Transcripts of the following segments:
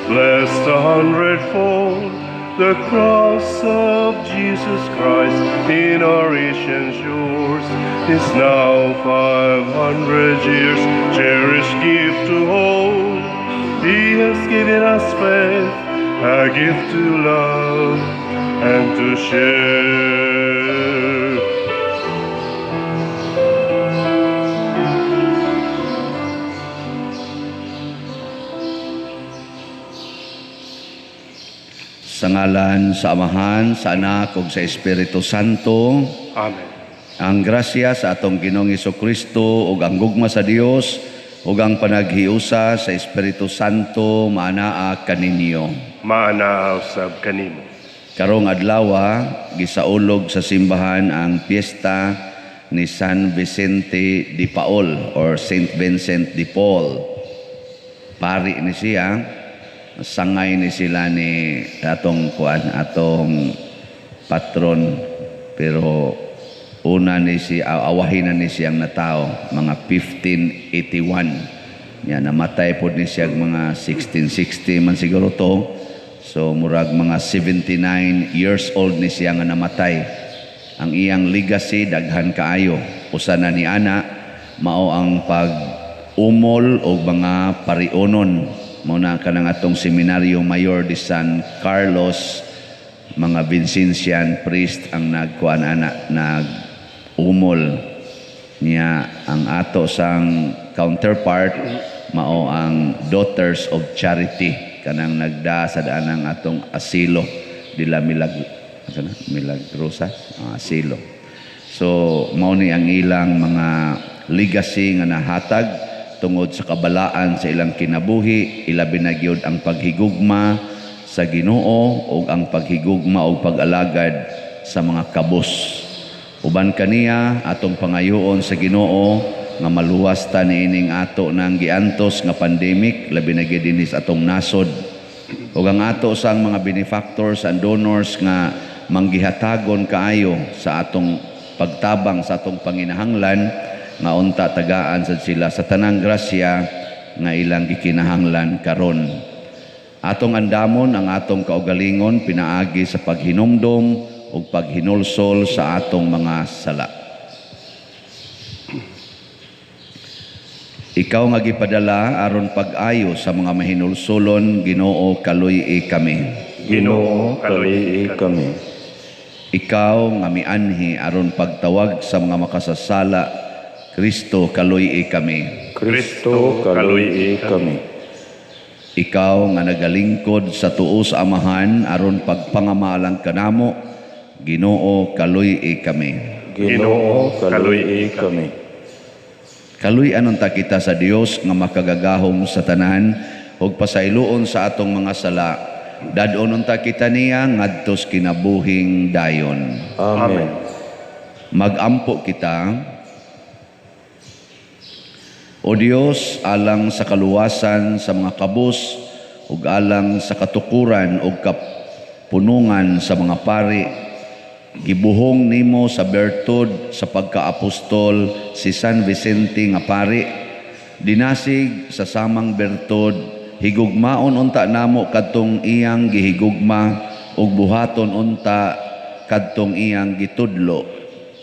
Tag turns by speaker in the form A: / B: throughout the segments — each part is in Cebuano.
A: Blessed a hundredfold. The cross of Jesus Christ in our Asian shores is now 500 years, cherished gift to hold. He has given us faith, a gift to love and to share.
B: Sa ngalan sa Amahan, sa Anak ug sa Espiritu Santo.
A: Amen.
B: Ang grasya sa atong Ginoong Kristo ug ang gugma sa Dios ug ang panaghiusa sa Espiritu Santo maanaa kaninyo.
A: Maanaa usab kanimo.
B: Karong adlaw gisaulog sa simbahan ang piyesta ni San Vicente de Paul or Saint Vincent de Paul. Pari ni siya, sangay ni sila ni atong kuan, atong patron, pero una ni si awahin na ni siyang natao mga 1581. Ya, namatay pod ni siya mga 1660 man siguro to. So murag mga 79 years old ni siya nga namatay. Ang iyang legacy daghan kaayo. Usa na ni ana mao ang pag-umol og mga parionon. Mao na kanang atong Seminario Mayor de San Carlos, mga Vincentian priest ang nagkuan ana, nag-umol niya. Ang ato sang counterpart mao ang Daughters of Charity, kanang nagda sa daan ang atong asilo dila asa na? Milagrosa, asilo. So mao ni ang ilang mga legacy nga nahatag tungod sa kabalaan sa ilang kinabuhi, ilabi na gyud ang paghigugma sa Ginoo ug ang paghigugma og pag-alagad sa mga kabus. Uban kaniya atong pangayoon sa Ginoo nga maluwas ta niining ato nang giantos nga pandemic, labi na gyud dinhi sa atong nasod. Ug ang ato sang mga benefactors and donors nga manggihatagon kaayo sa atong pagtabang sa atong panginahanglan, nga unta tagaan sad sila sa tanang grasya nga ilang gikinahanglan karon. Atong andamon ang atong kaugalingon pinaagi sa paghinumdom ug paghinulsol sa atong mga sala. Ikaw nga gipadala aron pag-ayo sa mga mahinulsolon, Ginoo, kaluy-i kami.
A: Ginoo, kaluy-i
C: kami.
B: Ikaw nga mianhi aron pagtawag sa mga makasasala, Kristo, kaluy-i kami.
C: Kristo, kaluy-i kami.
B: Ikaw nga nagalingkod sa tuo sa Amahan aron pagpangamalang kanamo, Ginoo, kaluy-i kami.
C: Ginoo, kaluy-i kami.
B: Kaluy-anon ta kita sa Dios nga makagagahom sa tanan ug pasayloon sa atong mga sala. Dad-on unta kita niya ngadtos kinabuhing dayon.
C: Amen.
B: Magampo kita. O Dios, alang sa kaluwasan sa mga kabus ug alang sa katukuran ug kapunungan sa mga pari, gibuhong nimo sa bertud sa pagkaapostol si San Vicente nga pari. Dinasig sa samang bertud, higugmaon unta namo kadtong iyang gihigugma ug buhaton unta kadtong iyang gitudlo.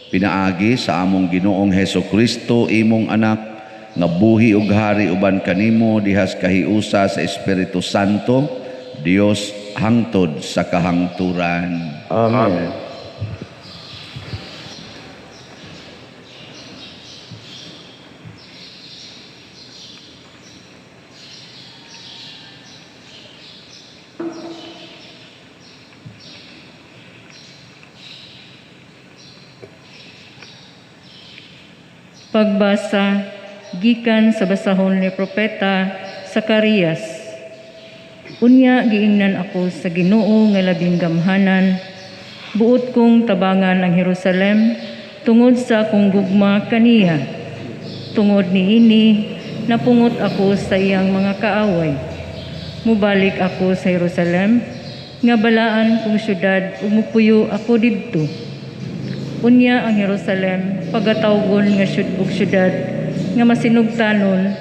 B: Pinaagi sa among Ginoong Hesus Kristo, imong anak, nga buhi ug hari uban kanimo dihas kahiusa sa Espiritu Santo, Dios hangtod sa kahangturan.
C: Amen.
D: Pagbasa gikan sa basahon ni Propeta Sakarias. Unya giingnan ako sa Ginoo nga labing gamhanan, buot kong tabangan ang Jerusalem tungod sa akong gugma kaniya. Tungod niini napungot ako sa iyang mga kaaway. Mubalik ako sa Jerusalem nga balaan kong syudad ug mupuyo ako didto. Unya ang Jerusalem pagatawgon nga syud ug syudad nga masinugtanon,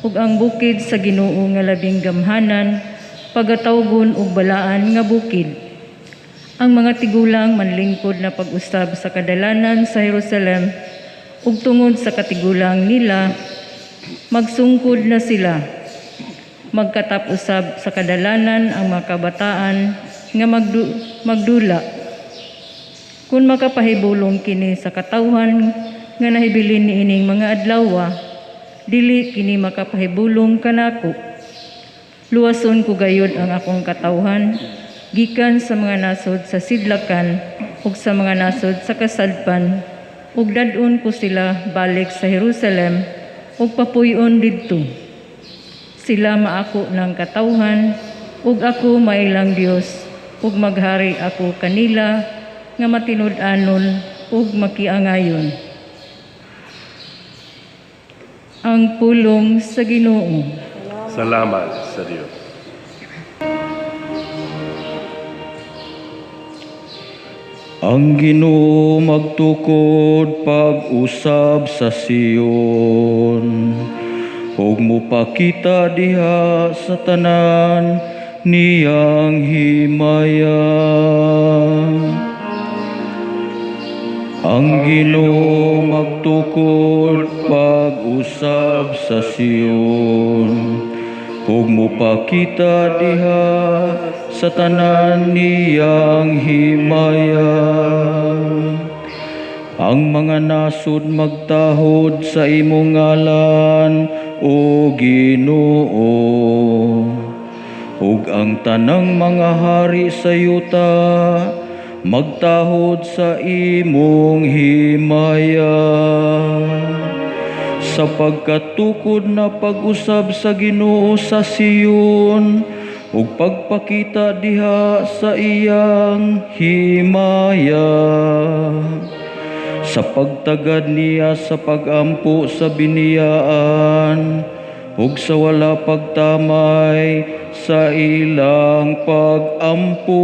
D: ug ang bukid sa Ginoo nga labing gamhanan pagatawgon og balaan nga bukid. Ang mga tigulang manlingkod na pag-usab sa kadalanan sa Jerusalem ug tungod sa katigulang nila magsungkod na sila. Magkatap-usab sa kadalanan ang mga kabataan nga magdula. Kung makapahibulong kini sa katawhan nga nahibilin niining mga adlawa, dili kini makapahibulong kanako. Luwason ko gayud ang akong katawhan gikan sa mga nasod sa sidlakan ug sa mga nasod sa kasadpan, ug dad-on ko sila balik sa Jerusalem ug papuy-on didto. Sila maako ng katawhan ug ako mailang Dios, ug maghari ako kanila nga matinud-anon ug makiangayon. Ang pulong sa Ginoo.
A: Salamat sa Dios.
C: Ang Ginoo magtukod pag-usab sa Sion, ug mopakita diha sa tanan niyang himaya. Ang Ginoo magtukod pag-usab sa Sion, ug mopakita diha sa tanan niyang himaya. Ang mga nasod magtahod sa imong ngalan, O Ginoo, ug ang tanang mga hari sa yuta magtahod sa imong himaya. Sa pagkatukod na pag-usab sa Ginoo sa Sion, ug pagpakita diha sa iyang himaya. Sa pagtagad niya sa pagampo sa biniyaan, ug sa wala pagtamay sa ilang pagampo.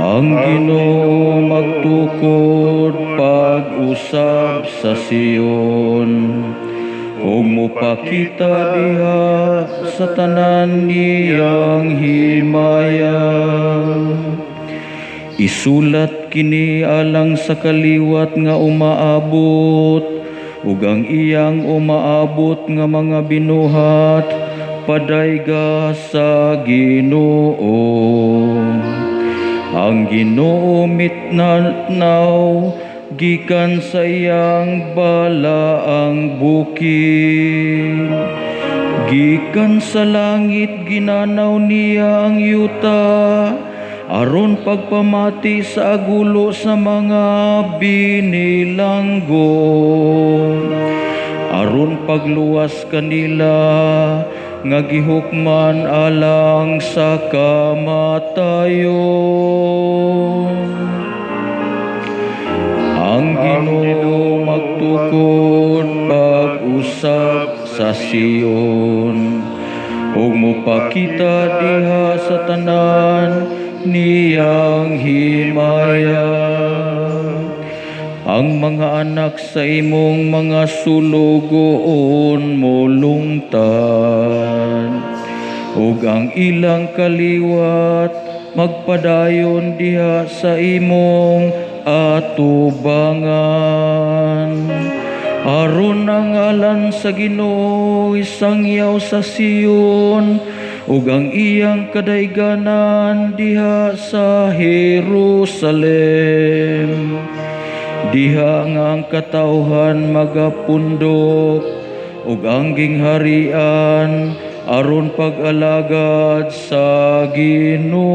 C: Ang Ginoo magtukod pag-usab sa Sion, ug mopakita diha sa tanan niyang himaya. Isulat kini alang sa kaliwat nga umaabot, ug ang iyang umaabot nga mga binuhat padayga sa Ginoo. Ang Ginoo mitnanaw gikan sa iyang balaang bukid. Gikan sa langit ginanaw niya ang yuta, aron pagpamati sa agulo sa mga binilanggo, aron pagluwas kanila nga gihukman alang sa kamatayon. Ang Ginoo magtukod pag-usab sa Sion, ug mopakita diha sa tanan niyang himaya. Ang mga anak sa imong mga sulugoon molungtan, ug ang ilang kaliwat magpadayon diha sa imong atubangan. Aron ang ngalan sa Ginoo isangyaw sa Sion, ug ang iyang kadayganan diha sa Jerusalem. Diha nga ang katawhan magapundok, ug ang gingharian aron pag-alagad sa Ginoo.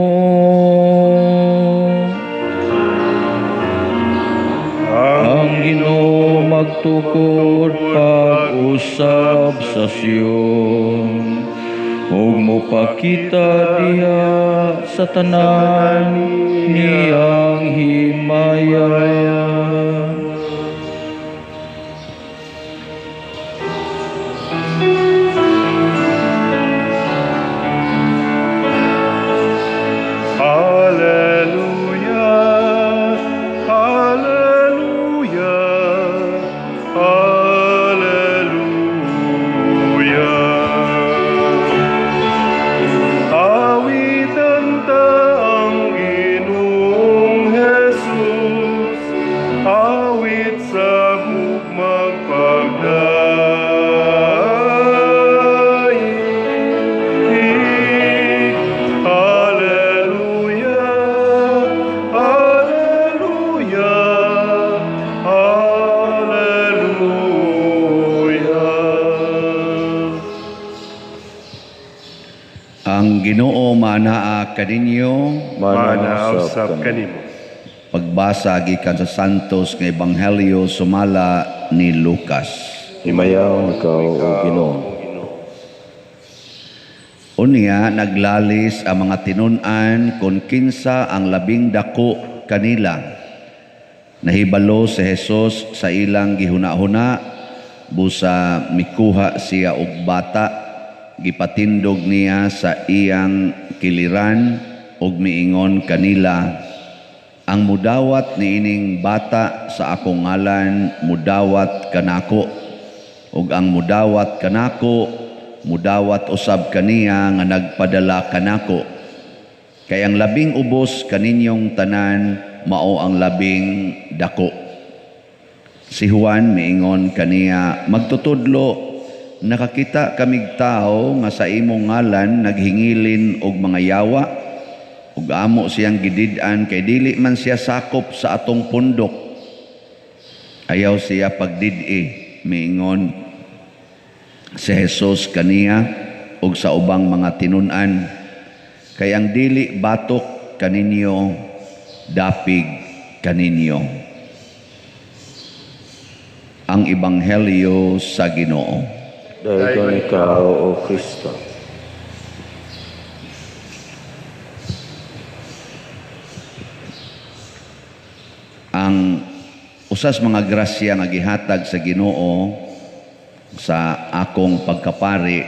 C: Ang Ginoo magtukod pag-usab sa Sion, ug mopakita diha sa tanan niyang himaya.
A: Alleluia, alleluia, alleluia.
B: Ang Ginoo manaa kaninyo.
A: Mana usab kanimo.
B: Pagbasa gikan sa Santos nga Ebanghelyo sumala ni Lucas.
E: Himayaon ikaw, O Ginoo.
B: Unya naglalis ang mga tinun-an kung kinsa ang labing dako kanila. Nahibalo si Jesus sa ilang gihuna-huna, busa mikuha siya og bata, gipatindog niya sa iyang kiliran ug miingon kanila, "Ang mudawat niining bata sa akong ngalan, mudawat kanako, ug ang mudawat kanako, mudawat usab kaniya nga nagpadala kanako. Kay ang labing ubos kaninyong tanan mao ang labing dako." Si Juan miingon kaniya, "Magtutudlo, nakakita kamig tawo nga sa imong ngalan naghingilin og mga yawa, ug amo siyang gidid-an kay dili man siya sakop sa atong pundok." "Ayaw siya pagdid-i," miingon si Jesus kaniya ug sa ubang mga tinun-an, "kay ang dili batok kaninyo, dapig kaninyo." Ang Ebanghelyo sa Ginoo.
E: Daygon ikaw, O Kristo.
B: Ang usas mga grasya nga gihatag sa Ginoo sa akong pagkapari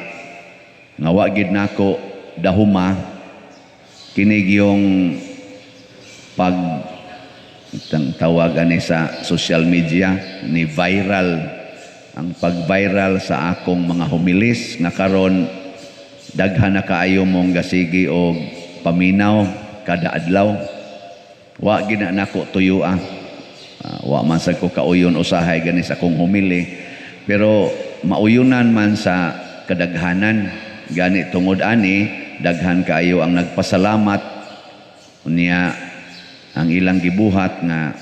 B: nga wa gid nako dahuma kini yung pag tawag ani sa social media ni viral, ang pag-viral sa akong mga humilis nga karon daghan na kaayo mong gasigi og paminaw kada adlaw. Wa gid na nako tuyo. Wa man sad ko kauyon usahay gani sa akong humili, pero mauyunan man sa kadaghanan. Gani tungod ani daghan kaayo ang nagpasalamat. Unya ang ilang gibuhat nga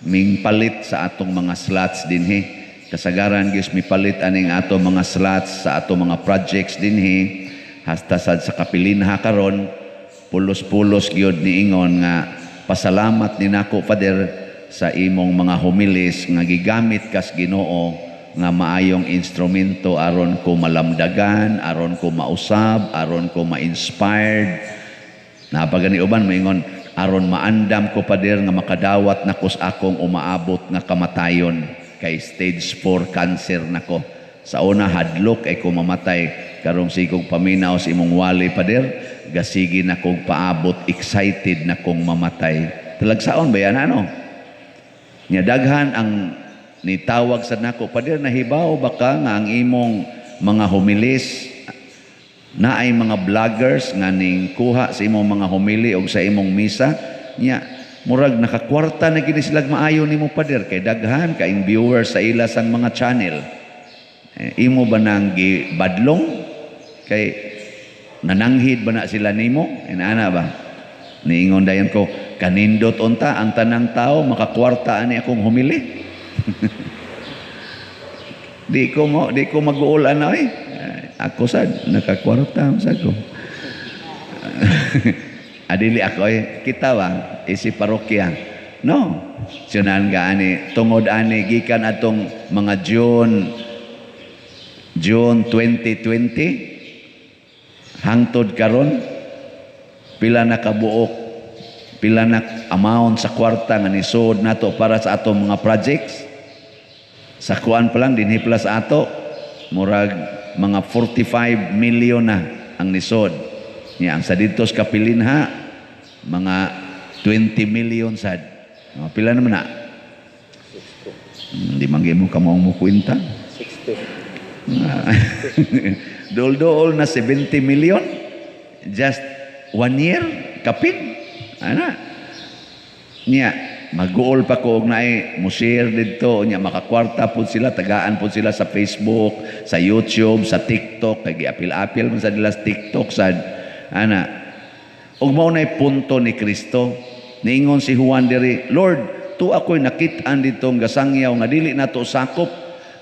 B: mingpalit sa atong mga slots dinhi. Kasagaran gyud mipalit aning atong mga slots sa atong mga projects dinhi, hasta sad sa kapilinha karon pulos-pulos gyud niingon nga pasalamat ni nako, Father, sa imong mga humilis nga gigamit kas Ginoo nga maayong instrumento aron ko malamdagan, aron ko mausab, aron ko ma-inspired. Napagani uban moingon aron maandam ko, Pader, nga makadawat nako sa akong umaabot nga kamatayon kay stage 4 cancer nako. Sa una hadlok ay ko mamatay, karong sigog paminaw sa imong wali, Pader, gasigi na kog paabot, excited na kong mamatay. Talagsaon ba yan ano? Nya daghan ang nitawag sa nako, "Pader, nahibaw ba ka nga ang imong mga humilis na ay mga vloggers nga ning kuha sa imong mga humili og sa imong misa? Nya murag nakakwarta na gini sila maayo nimo, Pader, kay daghan kaing viewers sa ila sang mga channel. Imo ba nang gibadlong kay nananghid ba na sila nimo?" Inaana ba niingon dayon ko, "Kanindot unta ang tanang tao makakwarta ani akong humili." Di ko mag-uul ana eh. Ako sad nakakwarta sad ko. Adili ako eh, kita ba isi parokya. No. Sunan ga ani tungod ani gikan atong mga June 2020 hangtod karon, pila na kabuok, pila na amount sa kwarta nga nisod nato para sa atong mga projects. Sa kuan pa lang dinhi pala sa ato murag mga 45 million na ang nisod. Nya ang sa didto sa Kapilinha mga 20 million sad. Oh, pila naman na? Hindi man gyud mo kamo ang mukwenta.
E: 60.
B: Dool-dool na 70 million just one year kapin ana. Nya maguol pa ko og naay mo share didto, nya makakwarta pud sila, tagaan pud sila sa Facebook, sa YouTube, sa TikTok, kay giapil-apil man sa nila sa TikTok sad ana. Ug mao nay punto ni Kristo. Niingon si Juan diri, "Lord, tu ako'y nakit-an didtong gasangyaw nga dili nato sakop,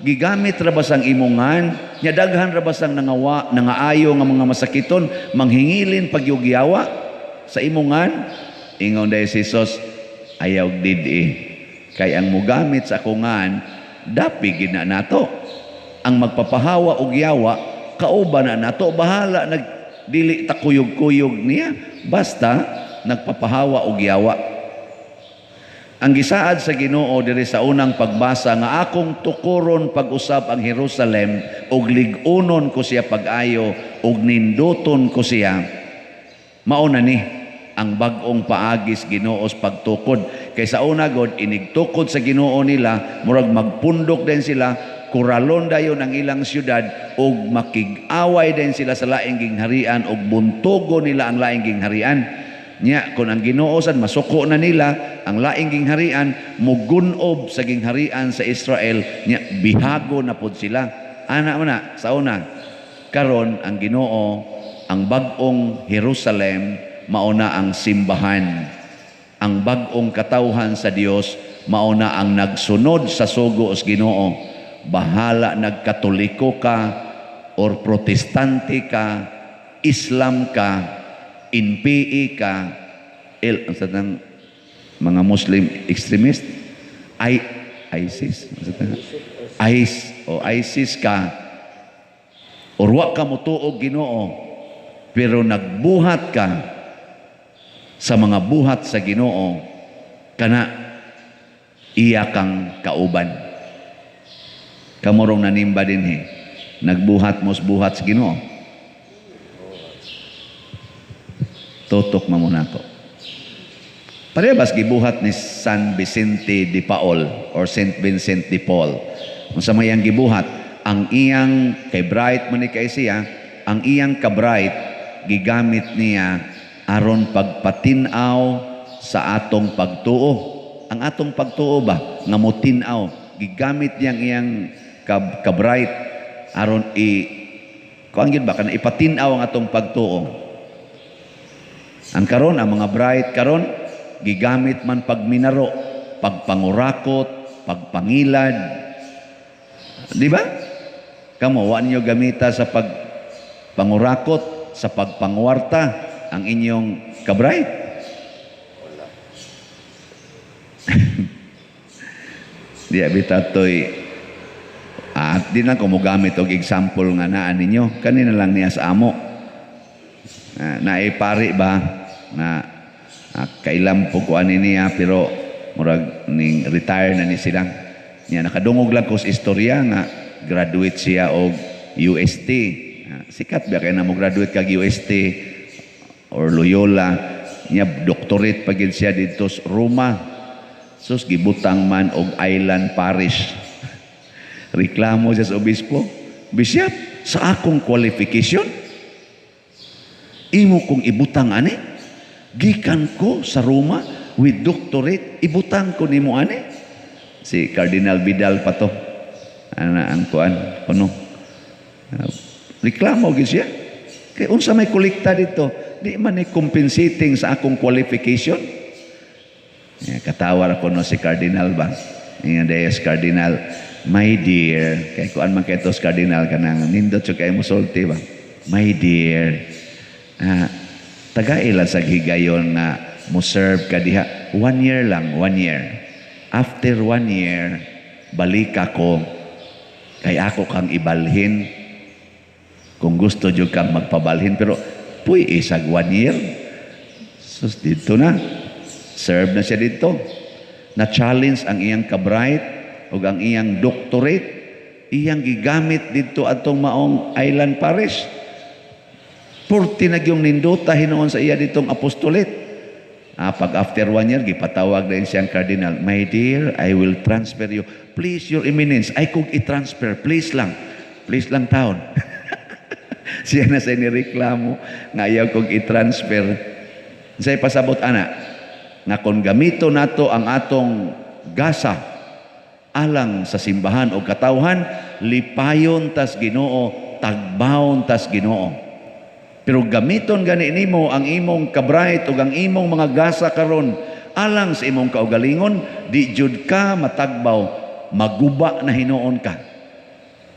B: Gigamit ra ba sang imong ngan? Nya daghan ra ba sang nangawa, nangaayo nga mga masakiton, manghingilin pagyugyawa sa imong ngan? Ingon dayon si Jesus, "Ayaw did-i. Kay ang mugamit sa akong ngan, dapi gid na nato. Ang magpapahawa og yawa, kauban na nato, bahala nag dili ta kuyog-kuyog niya, basta nagpapahawa og yawa." Ang gisaad sa Ginoo diri sa unang pagbasa nga akong tukuron pag-usab ang Jerusalem ug lig-unon ko siya pag-ayo ug ninduton ko siya. Mao na ni ang bag-ong paagis Ginoo sa pagtukod. Kay sa una god, inigtukod sa Ginoo nila, murag magpundok din sila, kuralon dayon ang ilang syudad ug makig-away din sila sa laing gingharian ug buntugo nila ang laing gingharian. Nya kung ang Ginoo sad masuko na nila ang laing gingharian, mugunob sa gingharian sa Israel, nya bihago na pod sila. Ana man na sa una. Karon ang Ginoo, ang bag-ong Jerusalem mao na ang simbahan. Ang bag-ong katawhan sa Dios mao na ang nagsunod sa sugo sa Ginoo. Bahala nagkatoliko ka or Protestante ka, Islam ka, NPA ka, el, ang sa nang mga Muslim extremist, I, ISIS, ang sa nang- IS, o ISIS ka, or wa ka motuo Ginoo, pero nagbuhat ka sa mga buhat sa Ginoo, kana iya kang kauban. Kamurong nanimba dinhi, nagbuhat mo sa buhat sa Ginoo. Tutok mo muna ko. Parehas gibuhat ni San Vicente de Paul or Saint Vincent de Paul. Unsa may iyang gibuhat? Ang iyang kay bright man ni kay siya, ang iyang ka-bright gigamit niya aron pagpatin-aw sa atong pagtuo. Ang atong pagtuo ba nga motin-aw, gigamit niya ang iyang ka-bright aron i kuan gyud ba kana ipatin-aw ang atong pagtuo. Ang karon, ang mga bright karon gigamit man pagminaro, pagpangurakot, pagpangilad. Di ba? Kamo wa ninyo gamita sa pagpangurakot, sa pagpangwarta ang inyong ka-bright. Di abi tatoy at di lang ko mogamit og example nga naa ninyo. Kanina lang niya sa amo. Naipari ba na kailan po ko ani niya, pero murag ning retire na ni sila. Niya nakadungog lang ko sa istorya nga graduate siya og UST. Sikat ba kay na mo graduate kag UST or Loyola? Niya doctorate pa gid siya didto sa Roma. Sus, gibutang man og island parish. Reklamo siya sa obispo. "Bishop, sa akong qualification, imo kong ibutang ani? Gikan ko sa Roma with doctorate, ibutang ko nimo ani?" Si Cardinal Vidal pa to. Ana ang kuan, kuno. Reklamo gid siya. "Kay unsa may kolekta dito? Di man ni compensating sa akong qualification." Yeah, katawar ako no si Cardinal ba? Ingon dayon Cardinal, "My dear," kay kuan man kay tos Cardinal, kanang nindot siya kay musulti ba? "My dear, tagaila sa higayon nga mo serve ka diha. 1 year lang, 1 year. After 1 year, balik ako kay ako kang ibalhin kung gusto jud kang magpabalhin." Pero puy isag 1 year. Sus, dito na. Serve na siya dito. Na-challenge ang iyang ka-bright o ang iyang doctorate. Iyang gigamit dito atong maong island parish. Purti na yung nindota hinuon sa iya ditong apostolate. Pag after 1 year, gipatawag din siyang cardinal. "My dear, I will transfer you." "Please, Your Eminence, ay kung i-transfer, please lang. Please lang taon." Siya na sa nireklamo nga ayaw kong i-transfer. Say pasabot ana, nga kung gamito nato ang atong gasa alang sa simbahan o katawhan, lipayon tas Ginoo, tagbawon tas Ginoo. Pero gamiton gani nimo ang imong ka-bright ug ang imong mga gasa karon alang sa imong kaugalingon, di jud ka matagbaw, maguba na hinuon ka.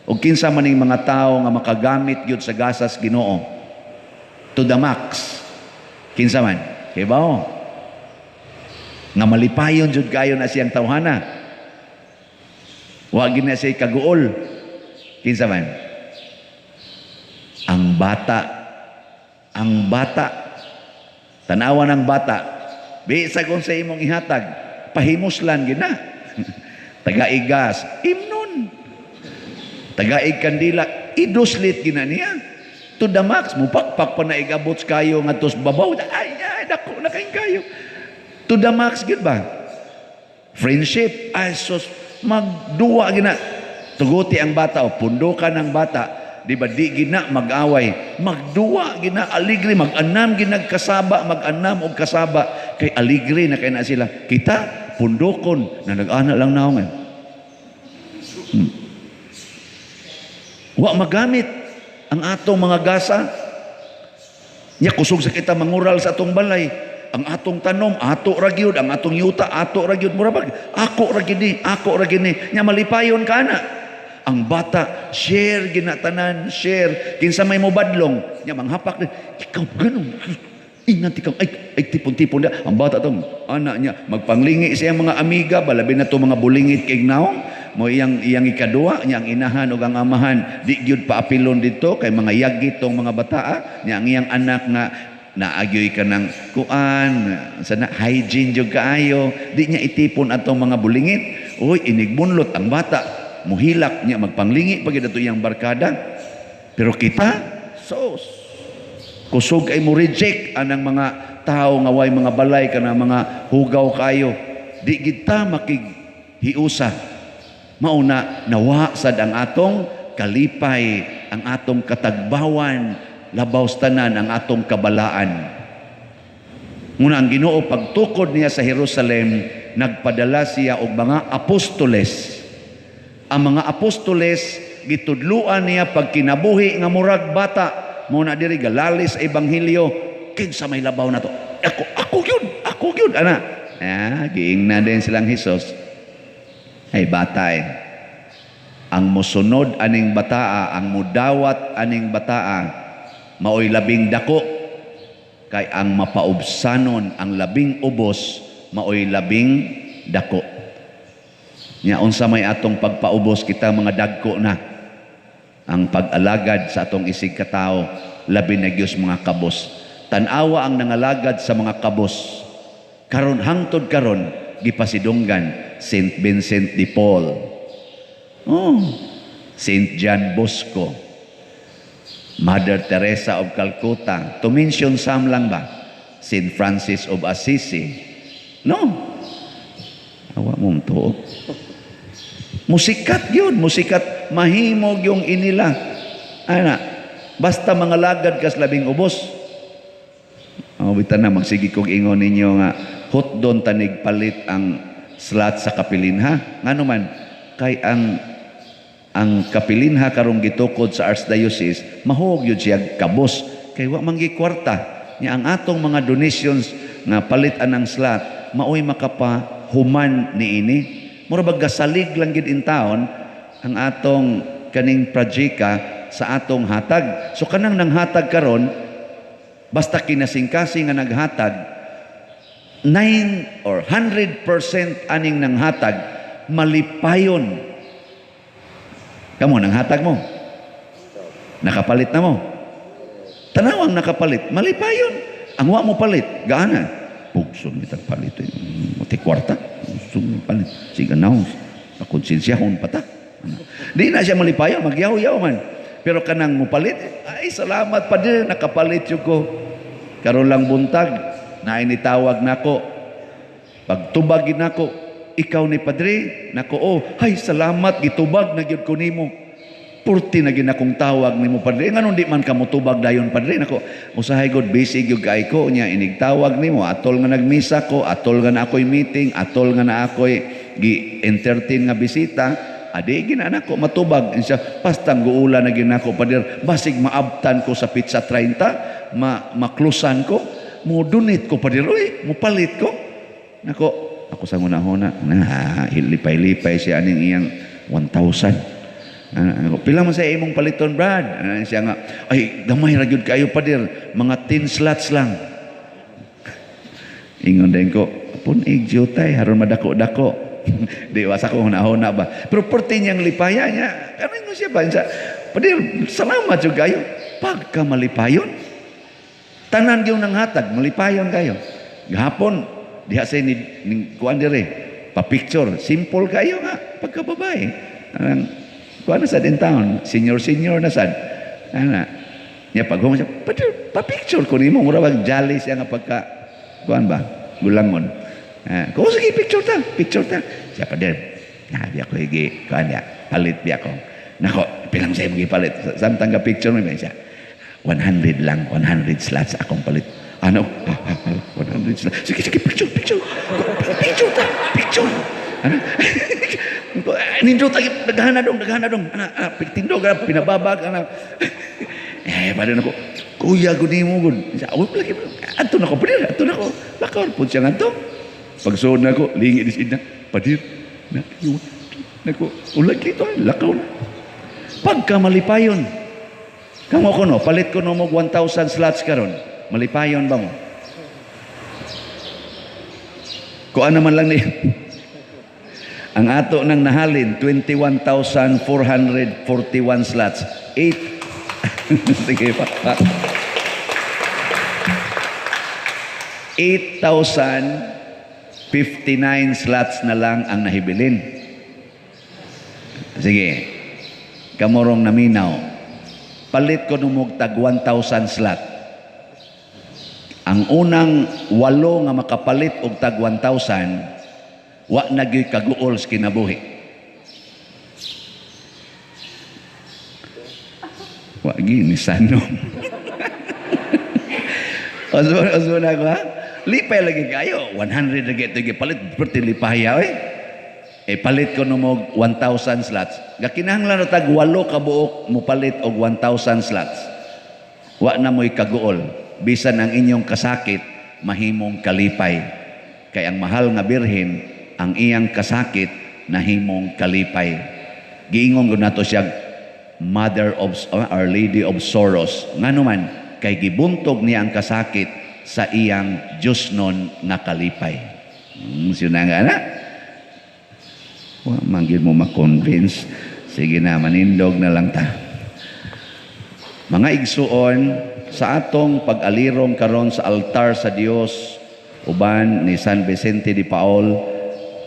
B: O kinsa man ning mga tao nga makagamit gyud sa gasas Ginoo to the max? Kinsa man? Kay bao? Nga malipayon jud kayo na siyang tawhana. Wa gid na siya kaguol. Kinsa man? Ang bata. Ang bata. Tanawan ang bata. Bisag unsa imong ihatag, pahimuslan gid na. Tagaig gas, imnon. Tagaig kandila, iduslit gina niya. To the max, mupakpak pa na igabot kayo nga tos babaw. Ay, ay, dako na kayong kayo. To the max, gid ba? Friendship, ay sus, magduwa gina. Tuguti ang bata o pundukan ang bata. Di ba, di gina mag-away. Magduwa gina, aligre, mag-anam ginagkasaba, mag-anam og kasaba. Kay aligre na kay na sila. Kita, pundukon, na nag-ana lang naong. Wa magamit ang atong mga gasa. Nya kusog sa kita mangural sa atong balay. Ang atong tanom, ato ra gyud, ang atong yuta, ato ra gyud. Mura bag, ako ra gyud ni, ako ra gyud ni. Nya malipayon ka na. Ang bata, share ginatanan, share. Kinsa may mobadlong, nya manghapak din. Ikaw ganun. Ingat ikaw, ay, ay tipon-tipon na. Ang bata tong anak niya, magpanglingi siya mga amiga, balabi na to mga bulingit kay naong. Mo iyang iyang ikaduha, niya ang inahan ug ang amahan, di gyud paapilon dito kay mga yagi tong mga bataa, niya ang iyang anak nga naagyoy ka ng kuan, sana hygiene jud kaayo, di niya itipon atong mga bulingit. Uy, inigbunlot ang bata, muhilak niya magpanglingi pag ato iyang barkada. Pero kita, sos, kusog ay mo reject anang mga tao nga way mga balay kana mga hugaw kayo. Di kita makighiusa. Mauna nawa sad ang atong kalipay, ang atong katagbawan, labaw sa tanan ang atong kabalaan. Muna ang Ginoo pagtukod niya sa Jerusalem, nagpadala siya og mga apostoles. Ang mga apostoles gitudluan niya pagkinabuhi nga murag bata. Muna diri galalis sa ebanghelyo, kinsa may labaw na to? Ako, ako gyud, ako gyud ana. Ah, giingna din silang Hesus. Ay bata eh. Ang musunod aning bataa, ang mudawat aning bataa, maoy labing dako kay ang mapaubsanon ang labing ubos maoy labing dako. Nya unsa may atong pagpaubos kita mga dagko na ang pag-alagad sa atong isig katao, labi na gyud mga kabos. Tan-awa ang nangalagad sa mga kabos. Karon hangtod karon gipasidunggan Saint Vincent de Paul. Oh, Saint John Bosco. Mother Teresa of Calcutta. To mention some lang ba? Saint Francis of Assisi. No. Awa mo to. Musikat yun. Musikat. Mahimog yung inila. Ana, basta mga lagad kas labing ubos. Oh, bitan na magsige kog ingon ninyo nga hotdon tanig palit ang slot sa kapilinha. Ngano man kay ang kapilinha karong gitukod sa Archdiocese, mahog yun siya kabos kay wa man kwarta. Nya ang atong mga donations nga palit anang slot maoy makapahuman niini. Mura bag gasalig lang gid in taon ang atong kaning projeka sa atong hatag. So kanang nanghatag karon, basta kinasingkasing nga naghatag, 9 or 100% aning nanghatag malipayon. Kamo nanghatag mo. Nakapalit na mo. Tanawang nakapalit, malipayon. Ang wa mo palit, gaana. Pugson bitag palit. Mati kwarta. Pugson palit. Sige na, pakonsensyahon pa ta. Di na siya malipayon, magyaw-yaw man. Pero kanang mo palit, ay salamat pa din, nakapalit yun ko. Karon lang buntag, na initawag nako. Pagtubag nako, ikaw ni padre, nako oh, hay salamat gitubag na gyud ko nimo. Purti na gyud akong tawag nimo padre. Nganong di man ka motubag dayon padre nako. Usahay god busy gyud kay ko nya inigtawag nimo atol nga nagmisa ko, atol nga na ako'y meeting, atol nga na ako'y gi-entertain nga bisita. Adi gina nako matubag siya pastang guula na gyud nako pader basig maabtan ko sa pizza 30 maklusan ko mo donate ko pader oy mopalit ko nako ako sa ngunahuna na lipay-lipay siya aning iyang 1,000. Ano, pila man sa imong paliton, Brad? Ano, siya nga, "Ay, gamay ra gyud kayo, pader, mga 10 slots lang." Ingon din ko, "Pun-ig jutay, haron madako-dako." Di ba sa ko huna-huna ba? Pero perti niyang lipaya niya. Ano ingon siya ba? Siya, "Pader, salamat jud kayo." Pagka malipayon. Tanan gyud nang hatag, malipayon kayo. Gahapon, diha sa ni kuan dire, pa-picture, simple kayo nga pagkababae. Anang kuan na sad in town, senior senior na sad. Ana. Nya pag siya, "Pader, pa-picture ko nimo," mura bag jolly siya nga pagka kuan ba, gulangon. Ah, ko sige, picture ta, picture ta. Siya, "Pader, nabi ako higi, kuan ya, palit bi ako." Nako, pilang siya imong gipalit. Samtang ka picture mo siya, "100 lang, 100 slots akong palit." Ano? 100 slots. "Sige, sige, picture, picture. Picture ta, picture." Ano? Nindot ay daghana dong, daghana dong. Ana, ana, tindog, ana, pinababag, ana. Eh, pa ako, "Kuya, gud nimo gud." Siya, "Oh, lagi, adto na ko, padir, adto na ko." Lakaw po siya ngadto. Pagsuod na ko, lingi di siya, "Padir, na, nako, ulag dito, lakaw na." Pagka malipayon. Kamo ko no, palit ko no mo 1,000 slots karon. Malipayon ba mo? Kuan naman lang ni ang ato nang nahalin, 21,441 slots. 8. Sige pa. 8,059 slots na lang ang nahibilin. Sige. Kamorong naminaw. Palit ko numog tag 1,000 slot. Ang unang walo nga makapalit og tag 1,000, wa na gyud kaguol sa kinabuhi. Wa gyud ni sano. Osmo na ako ha. Lipay lagi kayo. 100 lagi ito palit. Perti lipaya eh. Eh palit ko no mo 1,000 slots. Gakinahanglan na tag walo ka buok mo palit og 1,000 slots. Wa na mo'y kaguol. Bisan ang inyong kasakit, mahimong kalipay. Kay ang mahal nga birhen, ang iyang kasakit, nahimong kalipay. Giingon gud nato siya Mother of Our Lady of Sorrows. Ngano man, kay gibuntog niya ang kasakit sa iyang Diyosnon nga kalipay. Siya nga na. Wa man gyud mo ma-convince. Sige na, manindog na lang ta. Mga igsuon, sa atong pag-alirong karon sa altar sa Dios uban ni San Vicente de Paul,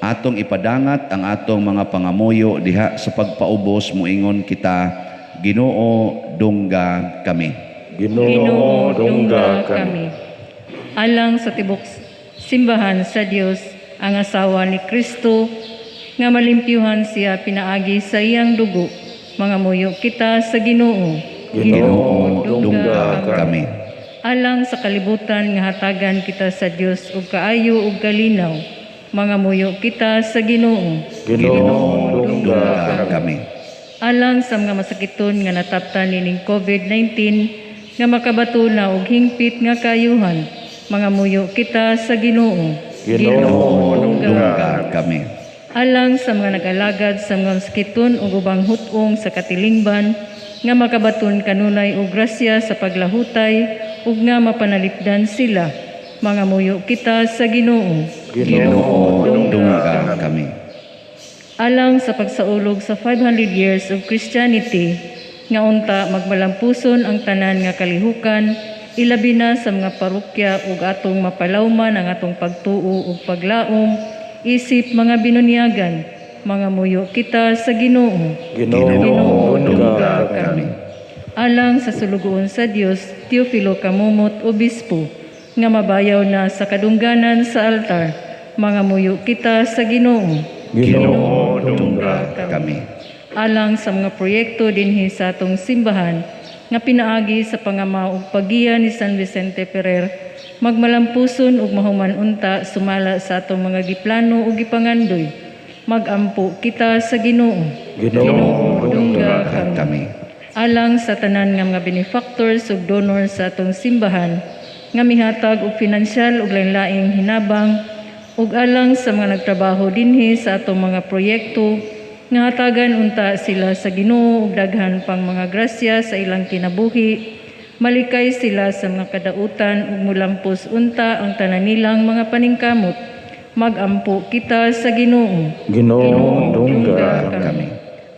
B: atong ipadangat ang atong mga pangamuyo diha sa pagpaubos. Muingon kita, Ginoo, dungga kami.
E: Ginoo, dungga kami.
D: Alang sa tibok simbahan sa Dios, ang asawa ni Kristo, nga malimpyuhan siya pinaagi sa iyang dugo, mangamuyo kita sa Ginoo.
B: Ginoo, dungga kami.
D: Alang sa kalibutan nga hatagan kita sa Dios og kaayo ug kalinaw, mangamuyo kita sa Ginoo.
E: Ginoo, dungga
B: kami.
D: Alang sa mga masakiton nga nataptan nining COVID-19 nga makabato na og hingpit nga kaayuhan, mangamuyo kita sa Ginoo.
E: Ginoo,
B: dungga kami.
D: Alang sa mga nag-alagad sa mga masakiton ug ubang hut-ong sa katilingban nga makabaton kanunay og grasya sa paglahutay ug nga mapanalipdan sila, mangamuyo kita sa Ginoo.
B: Ginoo, dungga kami.
D: Alang sa pagsaulog sa 500 years of Christianity, nga unta magmalampuson ang tanan nga kalihukan, ilabi na sa mga parokya ug atong mapalawman ang atong pagtuo ug paglaom, isip mga binunyagan, mangamuyo kita sa Ginoo.
E: Ginoo, dungga kami.
D: Alang sa sulugoon sa Dios, Teofilo Camomot, Obispo, nga mabayaw na sa kadungganan sa altar, mangamuyo kita sa Ginoo.
E: Ginoo, dungga
B: kami.
D: Alang sa mga proyekto dinhi sa atong simbahan nga pinaagi sa pangama ug paggiya ni San Vicente Ferrer, magmalampuson ug mahuman unta sumala sa atong mga giplano ug gipangandoy, magampo kita sa Ginoo.
E: Ginoo,
D: dungga
B: kami.
D: Alang sa tanan nga mga benefactors ug donors sa atong simbahan nga mihatag og pinansyal ug lain-laing hinabang, ug alang sa mga nagtrabaho dinhi sa atong mga proyekto Nga hatagan unta sila sa Ginoo og daghan pang mga grasya sa ilang kinabuhi. Malikay sila sa mga kadautan ug mulampos unta ang tanan nilang mga paningkamot. Magampo kita sa Ginoo.
E: Ginoo, dungga kami.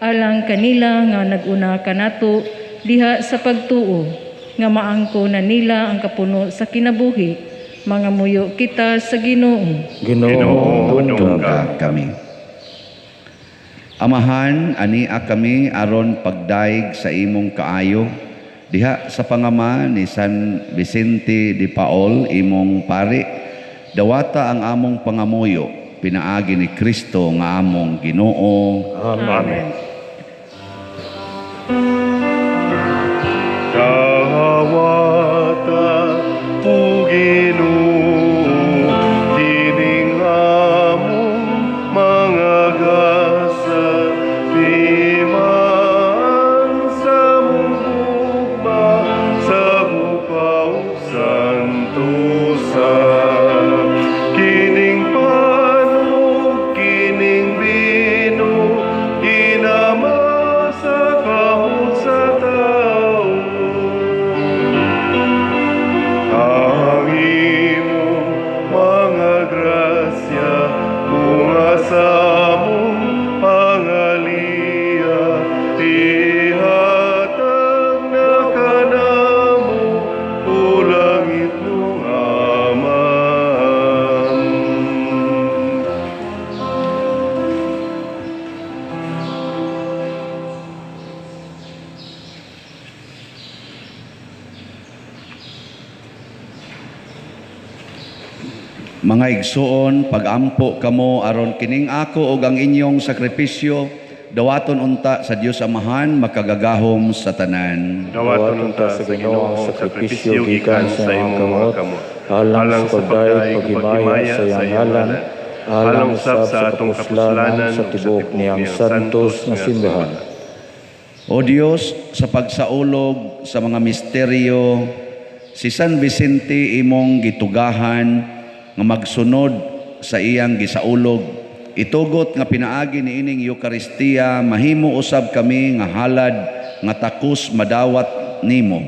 D: Alang kanila nga naguna kanato diha sa pagtuo, nga maangko na nila ang kapuno sa kinabuhi. Mangamuyo kita sa Ginoo.
E: Ginoo, dungga
B: kami. Amahan, ania kami aron pagdaig sa imong kaayo diha sa pangama ni San Vicente de Paul, imong pari. Dawata ang among pangamuyo pinaagi ni Kristo nga among Ginoo.
E: Amen.
A: Dawata o Ginoo, kining among mga gasa, timaan sa mong gugma, sa hupaw santosa. Kining pan ug kining bino, ginama sa kamot sa tawo. Ang imong mga grasya, bunga sa among pangaliya, ihatag na kanamo, o langit nung Amahan.
B: Mga igsuon, pagampo kamo aron kining ako og ang inyong sakripisyo dawaton unta sa Dios Amahan makagagahom sa tanan.
A: Dawaton unta sa Ginoo ang sakripisyo gikan sa imong mga kamot,
E: alang sa pagdayeg paghimaya sa iyang ngalan, alang usab sa atong kapuslanan sa tibuok niyang santos nga simbahan.
B: O Dios, sa pagsaulog sa mga misteryo, si San Vicente imong gitugahan nga magsunod sa iyang gisaulog. Itugot nga pinaagi niining Eukaristiya, mahimo usab kami nga halad nga takos madawat nimo.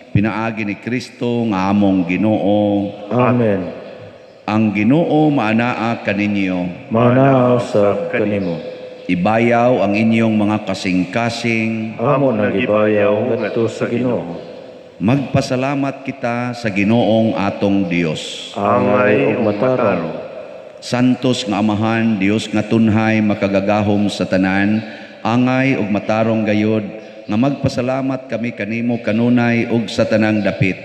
B: Pinaagi ni Kristo nga among Ginoo.
E: Amen.
B: Ang Ginoo maanaa kaninyo.
E: Maanaa usab kanimo.
B: Ibayaw ang inyong mga kasing-kasing.
E: Amo nagibayaw ngadto sa Ginoo.
B: Magpasalamat kita sa Ginoong atong Dios.
E: Angay ug matarong.
B: Santos nga Amahan, Dios nga tunhay makagagahom sa tanan, angay ug matarong gayod nga magpasalamat kami kanimo kanunay ug sa tanang dapit.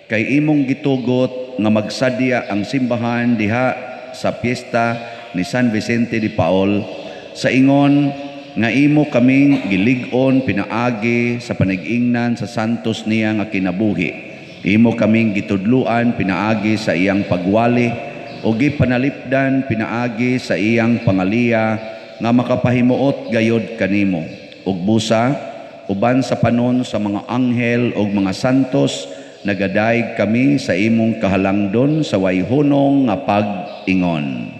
B: Kay imong gitugot nga magsadya ang simbahan diha sa piyesta ni San Vicente de Paul sa ingon nga imo kaming gilig-on pinaagi sa panigingnan sa santos niya nga kinabuhi. Imo kaming gitudluan pinaagi sa iyang pagwali o gipanalipdan pinaagi sa iyang pangaliya nga makapahimuot gayod kanimo. Ug busa uban sa panon sa mga anghel ug mga santos, nagadayeg kami sa imong kahalangdon sa wayhunong nga pag-ingon.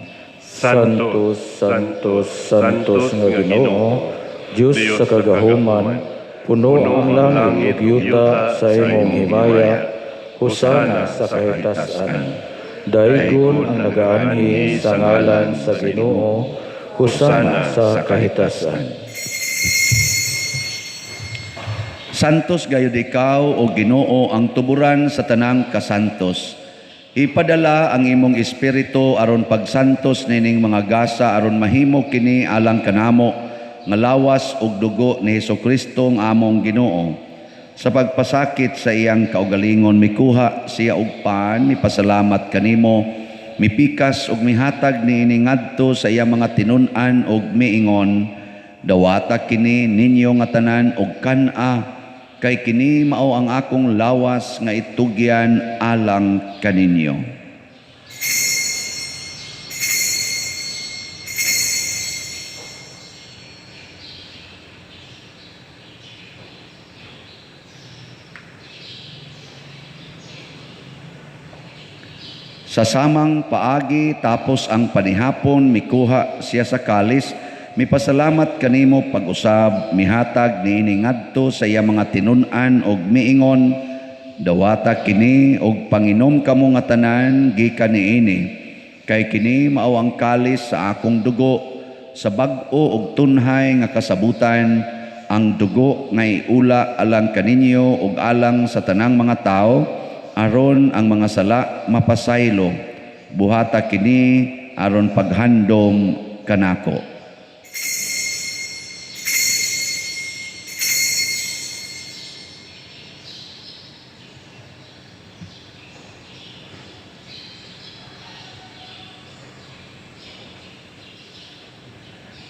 E: Santos, Santos, Santos nga Ginoo, Dios sa kagahuman, puno ang langit ug yuta sa imong himaya, hosana sa kahitasan. Daygon ang nagaanhi sa ngalan sa Ginoo, hosana sa kahitasan.
B: Santos gayud ikaw o Ginoo ang tuburan sa tanang kasantos. Ipadala ang imong espiritu aron pagsantos nining mga gasa aron mahimo kini alang kanamo nga lawas ug dugo ni Hesukristo ang among Ginoo. Sa pagpasakit sa iyang kaugalingon mikuha siya og pan, mipasalamat kanimo, mipikas ug mihatag niini ngadto sa iyang mga tinun-an ug miingon, dawata kini ninyo nga tanan og kan-a, kay kini mao ang akong lawas nga itugyan alang kaninyo. Sa samang paagi tapos ang panihapon mikuha siya sa kalis, Mipasalamat kanimo pag-usab, mihatag niini ngadto sa iya mga tinun-an og miingon, "Dawata kini og panginom kamo nga tanan gikan niini, kay kini mao ang kalis sa akong dugo sa bag-o og tunhay nga kasabutan, ang dugo nga iula alang kaninyo ug alang sa tanang mga tawo aron ang mga sala mapasaylo. Buhata kini aron paghandom kanako."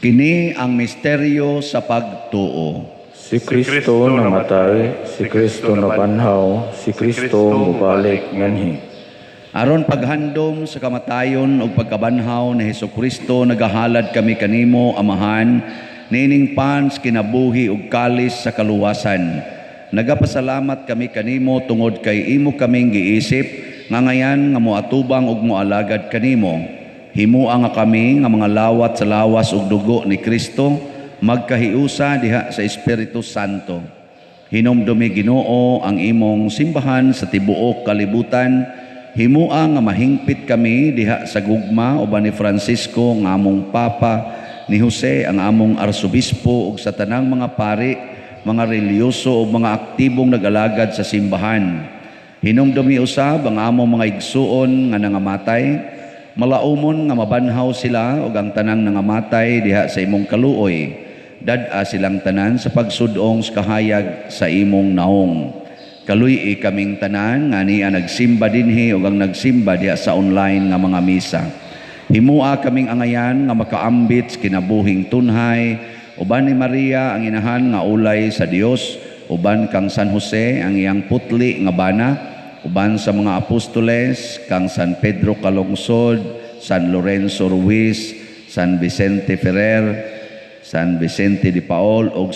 B: Kini ang misteryo sa pagtuo.
E: Si Kristo namatay, si Kristo nabanhaw, si Kristo mubalik nganhi.
B: Aron paghandom sa kamatayon ug pagkabanhaw ni Hesukristo, nagahalad kami kanimo, Amahan, niining pans kinabuhi ug kalis sa kaluwasan. Nagapasalamat kami kanimo tungod kay imo kaming giisip nga ngayan nga moatubang ug moalagad kanimo. Himua nga kami nga mga lawat sa lawas ug dugo ni Kristo magkahiusa diha sa Espiritu Santo. Hinumdumi, Ginoo, ang imong simbahan sa tibuok kalibutan. Himua nga mahingpit kami diha sa gugma uban ni Francisco nga among Papa, ni Jose ang among arsobispo ug sa tanang mga pari, mga relihiyoso ug mga aktibong nag-alagad sa simbahan. Hinumdumi usab ang among mga igsuon nga nangamatay, malaumon nga mabanhaw sila ug ang tanang nangamatay diha sa imong kaluoy. Dad-a silang tanan sa pagsudong sa kahayag sa imong naong. Kaluy-i kaming tanan nga niya nagsimba dinhi ug ang nagsimba diha sa online nga mga misa. Himua kaming angayan nga makaambit sa kinabuhing tunhay uban ni Maria ang inahan nga ulay sa Dios, uban kang San Jose ang iyang putli nga bana, uban sa mga apostoles kang San Pedro Calungsod, San Lorenzo Ruiz, San Vicente Ferrer, San Vicente de Paul ug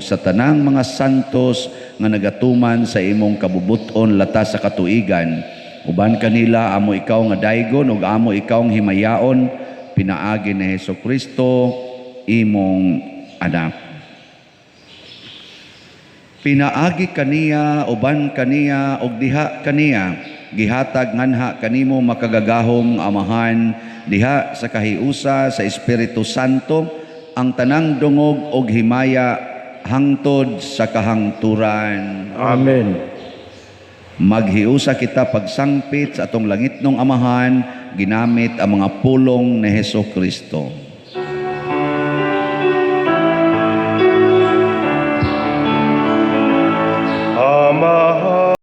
B: sa tanang mga santos nga nagatuman sa imong kabubuton latas sa katuigan. Uban kanila amo ikaw nga daygon ug amo ikaw nga himayaon pinaagi ni Hesukristo imong anak. Pinaagi kaniya, uban kaniya ug diha kaniya, gihatag nganha kanimo makagagahom Amahan diha sa kahiusa sa Espiritu Santo ang tanang dungog og himaya hangtod sa kahangturan.
E: Amen.
B: Maghiusa kita pagsangpit sa atong langitnong Amahan ginamit ang mga pulong ni Hesukristo.
A: Amahan,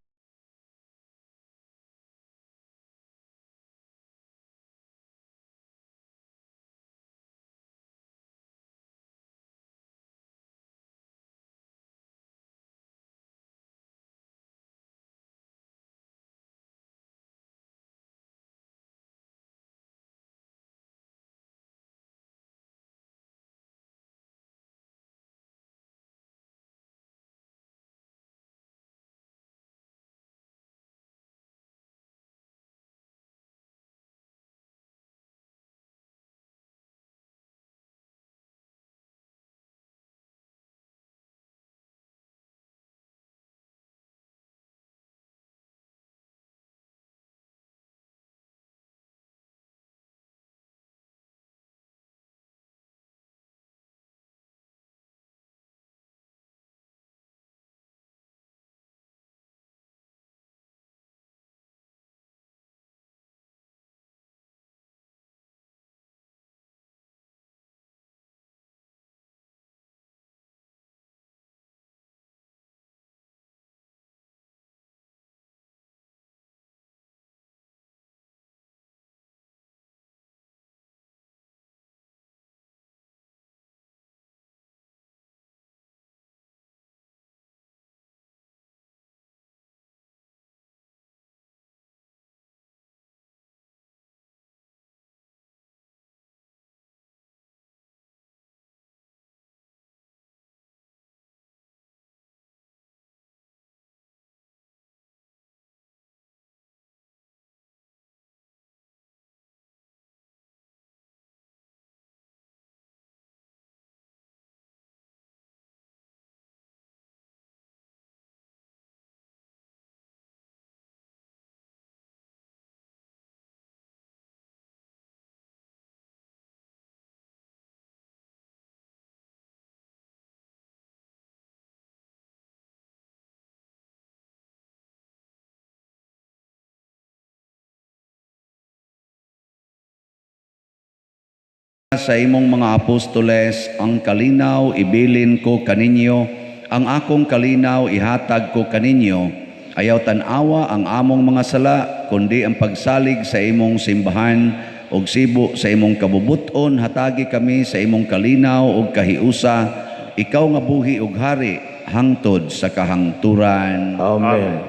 B: Sa imong mga apostoles, "Ang kalinaw ibilin ko kaninyo, ang akong kalinaw ihatag ko kaninyo. Ayaw tan-awa ang among mga sala, kundi ang pagsalig sa imong simbahan ug sibo sa imong kabubuton, hatagi kami sa imong kalinaw ug kahiusa, ikaw nga buhi ug hari hangtod sa kahangturan."
E: Amen.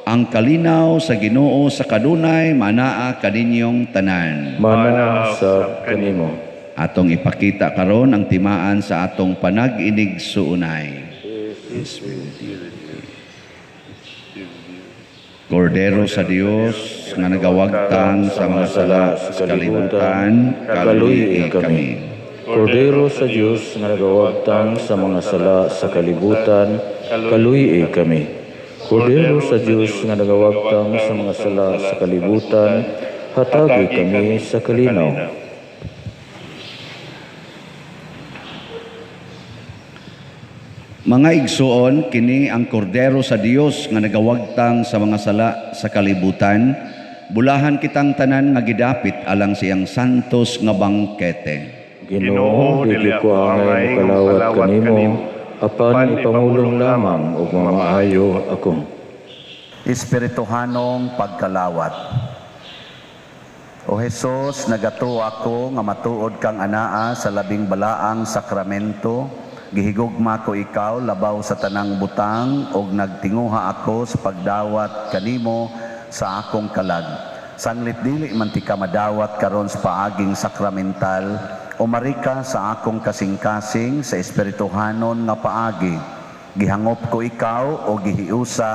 B: Ang kalinaw sa Ginoo sa kadunay manaa kaninyong tanan.
E: Manaa sa kanimo.
B: Atong ipakita karon ang timaan sa atong panag-inigsuonay. Kordero sa Dios nga nagawagtang sa mga sala sa kalibutan, kaluyi kami.
E: Kordero sa Dios nga nagawagtang sa mga sala sa kalibutan, kaluyi kami. Kordero sa Dios nga nagawagtang sa mga sala sa kalibutan, hatagi kami sa kalinaw.
B: Mga igsuon, kini ang kordero sa Dios nga nagawagtang sa mga sala sa kalibutan. Bulahan kitang tanan nga gidapit alang siyang santos nga bangkete.
E: Ginoo, dili ko angay mokalawat kanimo, apan ipangulong lamang ug mamaayo ako.
B: Espirituhanong pagkalawat. O Hesus, nagatuo ako nga matuod kang anaa sa labing balaang sakramento. Gihigugma ko ikaw labaw sa tanang butang ug nagtinguha ako sa pagdawat kanimo sa akong kalag. Sanglit dili man ti ka madawat karon sa paaging sakramental, umarika sa akong kasing-kasing sa espirituhanon nga paagi. Gihangop ko ikaw o gihiusa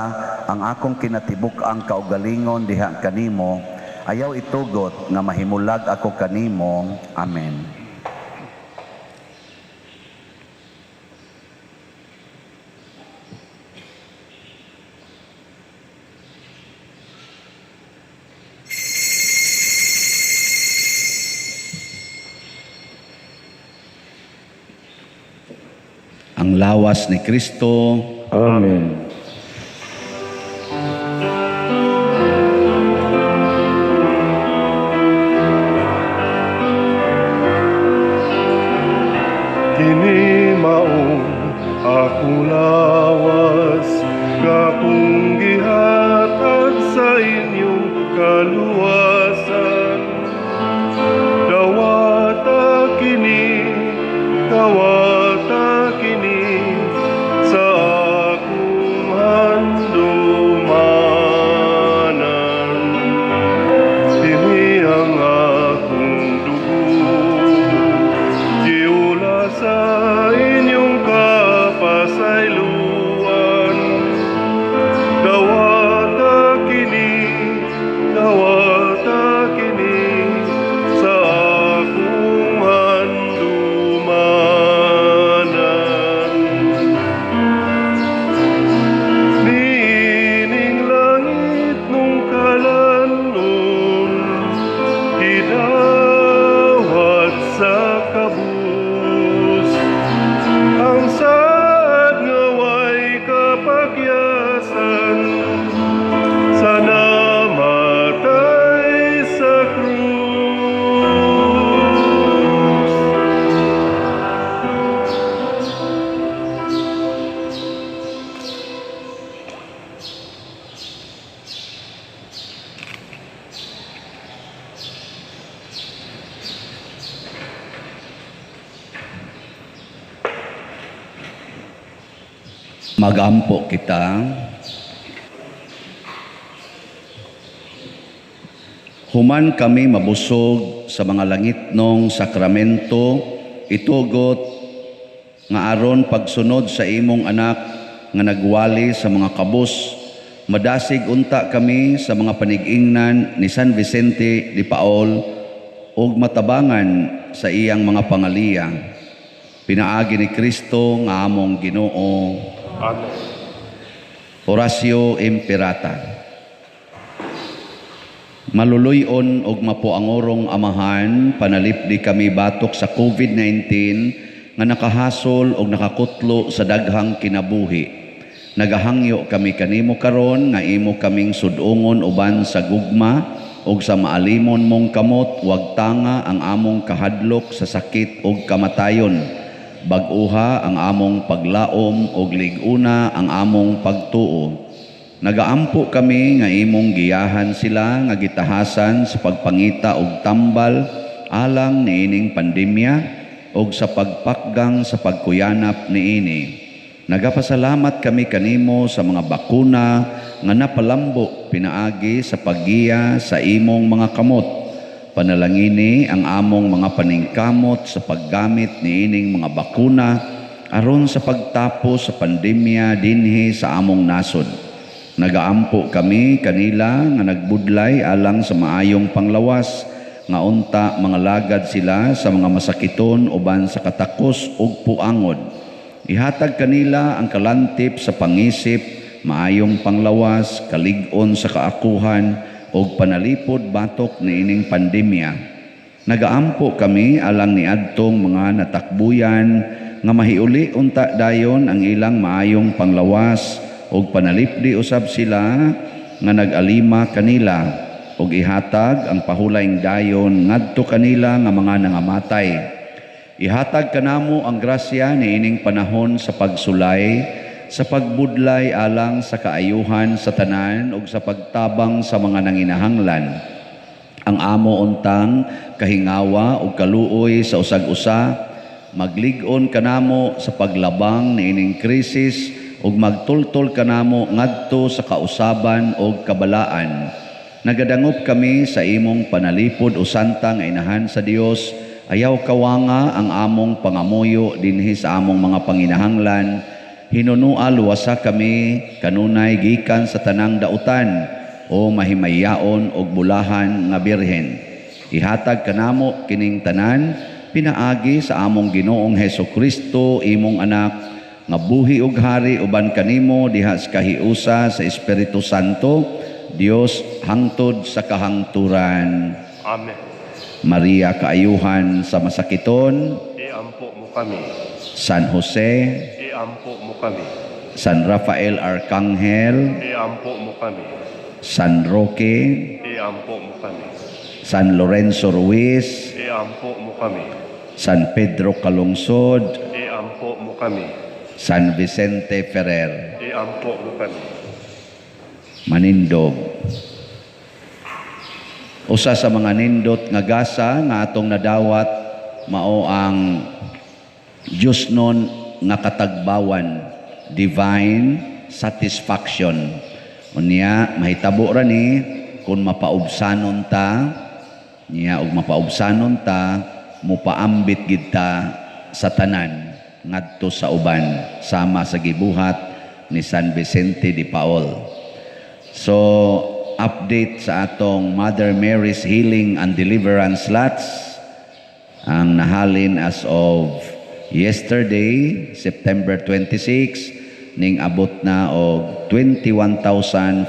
B: ang akong kinatibuk-ang kaugalingon diha kanimo. Ayaw itugot nga mahimulag ako kanimo. Amen. Ang lawas ni Kristo.
E: Amen.
A: Kini mao akong lawas nga akong gihatag sa inyong kaluwasan. Dawata kini, dawata kini sa akong handumanan. Kini ang akong dugo, giula sa inyong kapasayloan. Dawata kini, dawata kini sa akong handumanan. Niining langit nung kalanon, gidawat sa kabus. Ang saad nga way kapakyasan, sa namatay sa krus.
B: Magampo kita. Human kami mabusog sa mga langitnong sakramento, itugot nga aron pagsunod sa imong anak nga nagwali sa mga kabus, madasig unta kami sa mga panigingnan ni San Vicente de Paul ug matabangan sa iyang mga pangaliya. Pinaagi ni Kristo nga among Ginoo.
A: Amen.
B: Oratio Imperata. Maluluyon og mapuangorong Amahan, panalipdi kami batok sa COVID-19 nga nakahasol og nakakutlo sa daghang kinabuhi. Nagahangyo kami kanimo karon nga imo kaming sudungon uban sa gugma ug sa maalimon mong kamot wagtanga ang among kahadlok sa sakit ug kamatayon. Bag-uha ang among paglaom ug lig-una ang among pagtuo. Nagaampo kami nga imong giyahan sila nga gitahasan sa pagpangita og tambal alang niining pandemya ug sa pagpakgang sa pagkuyanap niini. Nagapasalamat kami kanimo sa mga bakuna nga napalambo pinaagi sa paggiya sa imong mga kamot. Panalangini ang among mga paningkamot sa paggamit niining mga bakuna aron sa pagtapos sa pandemya dinhi sa among nasod. Nagaampo kami kanila nga nagbudlay alang sa maayong panglawas nga unta mga lagad sila sa mga masakiton uban sa katakos ug puangod. Ihatag kanila ang kalantip sa pangisip, maayong panglawas, kalig-on sa kaakuhan ug panalipod batok niining pandemya. Nagaampo kami alang niadtong mga natakbuyan nga mahiuli unta dayon ang ilang maayong panglawas ug panalipdi usab sila nga nag-alima kanila ug ihatag ang pahulayng dayon ngadto kanila nga mga nangamatay. Ihatag kanamo ang grasya niining panahon sa pagsulay, sa pagbudlay alang sa kaayuhan sa tanan ug sa pagtabang sa mga nanginahanglan. Ang amo untang kahingawa ug kaluoy sa usag-usa, maglig-on kanamo sa paglabang niining krisis ug magtultol kanamo ngadto sa kausaban ug kabalaan. Nagadangop kami sa imong panalipod o santa nga inahan sa Dios. Ayaw kawanga ang among pangamuyo dinhi sa among mga panginahanglan. Hinunua luwasa kami kanunay gikan sa tanang dautan o mahimayaon og bulahan nga birhen. Ihatag kanamo kining tanan pinaagi sa among Ginoong Hesus Kristo, imong anak, nga buhi ug hari uban kanimo diha sa kahiusa sa Espiritu Santo, Dios hangtod sa kahangturan.
A: Amen.
B: Maria kaayuhan sa masakiton,
A: Iampo mo kami.
B: San Jose,
A: Iampo mo kami.
B: San Rafael Arcangel,
A: Iampo mo kami.
B: San Roque,
A: Iampo mo kami.
B: San Lorenzo Ruiz,
A: Iampo mo kami.
B: San Pedro Calungsod,
A: Iampo mo kami.
B: San Vicente Ferrer.
A: Iampo mo kami.
B: Manindog. Usa sa mga nindot nga gasa nga atong nadawat mao ang Diyos nun nga katagbawan, divine satisfaction. Unya mahitabo ra ni kung mapaubsanon ta, niya og mapaubsanon ta, mupaambit gid ta sa tanan ngadto sa uban, sama sa gibuhat ni San Vicente de Paul. So, update sa atong Mother Mary's Healing and Deliverance Slots ang nahalin as of yesterday, September 26, ning abot na og 21,441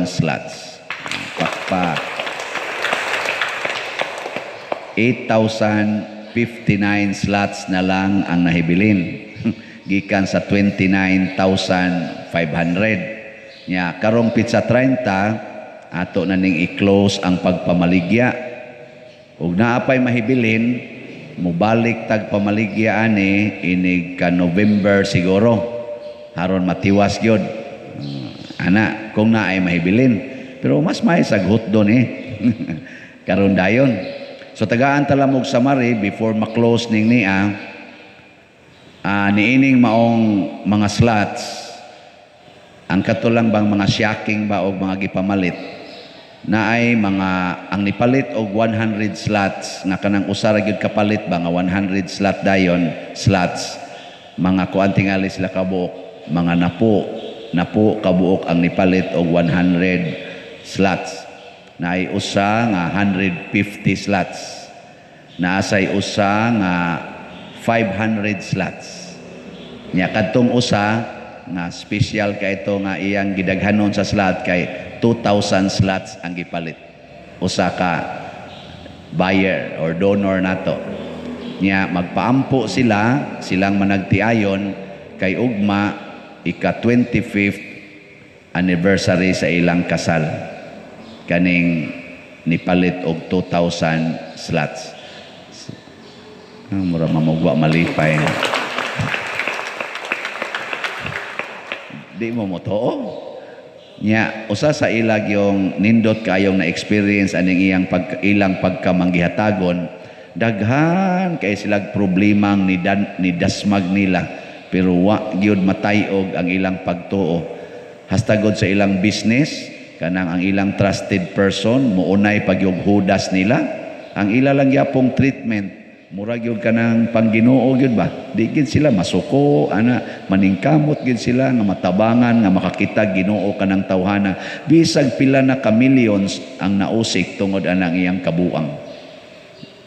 B: slots. Pakpak. 8,059 slots na lang ang nahibilin gikan sa 29,500. Nya karong pitsa 30 ato na ning i-close ang pagpamaligya. Ug naa pay mahibilin, mubalik tag pamaligya ani inig ka November siguro haron matiwas gyud. Ana kung naay mahibilin, pero mas may saghot doon eh. Karon dayon. So tagaan talamog sa mari before ma-close ning niya, niining maong mga slots, ang katulang bang mga shocking ba og mga gipamalit, naay mga ang nipalit og 100 slots nga kanang usa ra gyud kapalit ba nga 100 slot dayon slots, mga kuan tingali sila kabuok, mga napo kabuok ang nipalit og 100 slots. Naay usa nga 150 slots, naasay usa nga 500 slots. Nya kadtong usa nga special kay ito nga iyang gidaghanon sa slot kay 2,000 slots ang gipalit. Usa ka buyer or donor nato. Nya magpaampo sila, silang managtiayon kay ugma ika 25th anniversary sa ilang kasal. Kaning nipalit og 2,000 slots. Ah, mura mamugwa malipay. Di mo motoo. Nya, usa sa ilag yung nindot kayong na-experience aning iyang ilang pagkamanggihatagon, daghan kay silag problemang nidasmag nila, pero wa gyud matayog ang ilang pagtuo. Hastagod sa ilang business, kanang ang ilang trusted person muunay pagyog hudas nila, ang ila lang gyapong treatment murag gyud kanang pangginoo gyud ba, di gyud sila masuko ana, maningkamot gyud sila nga matabangan nga makakita Ginoo kanang tawhana, bisag pila na ka millions ang nausik tungod anang iyang kabuang.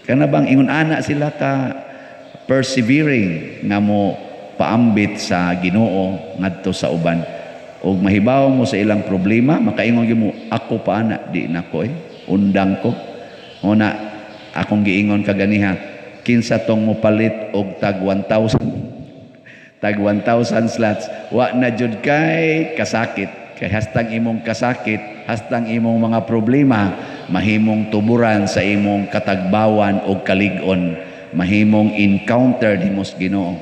B: Kana bang ingon ana sila ka persevering nga mo paambit sa Ginoo ngadto sa uban, og mahibaw mo sa ilang problema, makaingon gyud mo, ako pa ana, di na ko undang ko. Una akong giingon kaganiha, kinsa tong mopalit og tag 1,000 tag 1,000 slots, wa na jud kay kasakit, kay hastang imong kasakit, hastang imong mga problema mahimong tuburan sa imong katagbawan og kalig-on, mahimong encounter nimo sa Ginoo.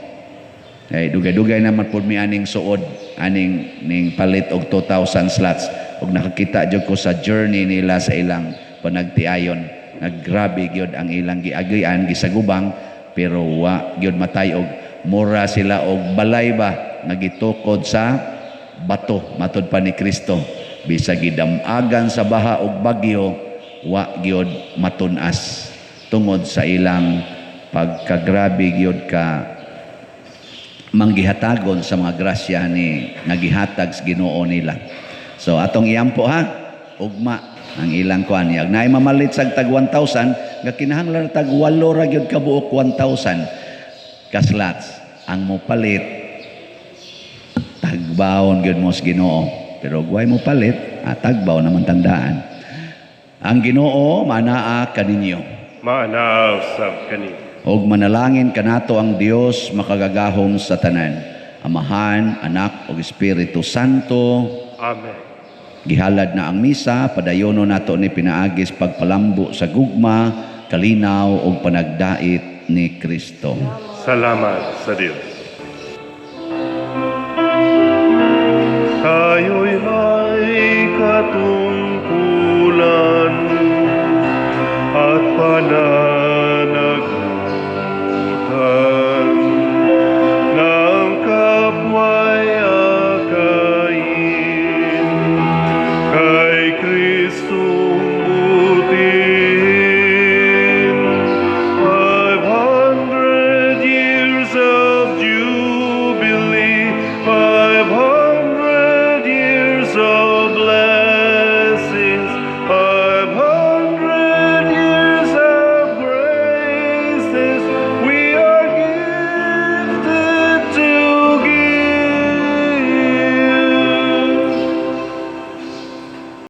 B: Ay dugay-dugay naman pud mi aning suod aning ning palit og 2,000 slots, og nakakita jud ko sa journey nila sa ilang panagtiayon. Naggrabe gyud ang ilang giagian, gisagubang, pero wa gyud matayog. Mura sila og balay ba nga gitukod sa bato, matud pa ni Kristo. Bisag gidamagan sa baha og bagyo, wa gyud matun-as tungod sa ilang pagkagrabe gyud ka manggihatagon sa mga grasya ni nga gihatag sa Ginoo nila. So atong iampo ha, ugma ang ilang kuan. Yag naay mamalit sag tag 1,000 nga kinahanglan tag 8 ra gyud ka buok 1,000 ka slots ang mopalit, tagbaon gyud mo sa Ginoo. Pero guway mo palit, tagbaw naman tandaan. Ang Ginoo manaa kaninyo.
A: Maanaa usab kaninyo.
B: Og manalangin kanato ang Dios makagagahom sa tanan, Amahan, Anak ug Espiritu Santo.
A: Amen.
B: Gihalad na ang misa, padayono nato ni pinaagis pagpalambo sa gugma, kalinaw ug panagdait ni Kristo.
A: Salamat sa Dios.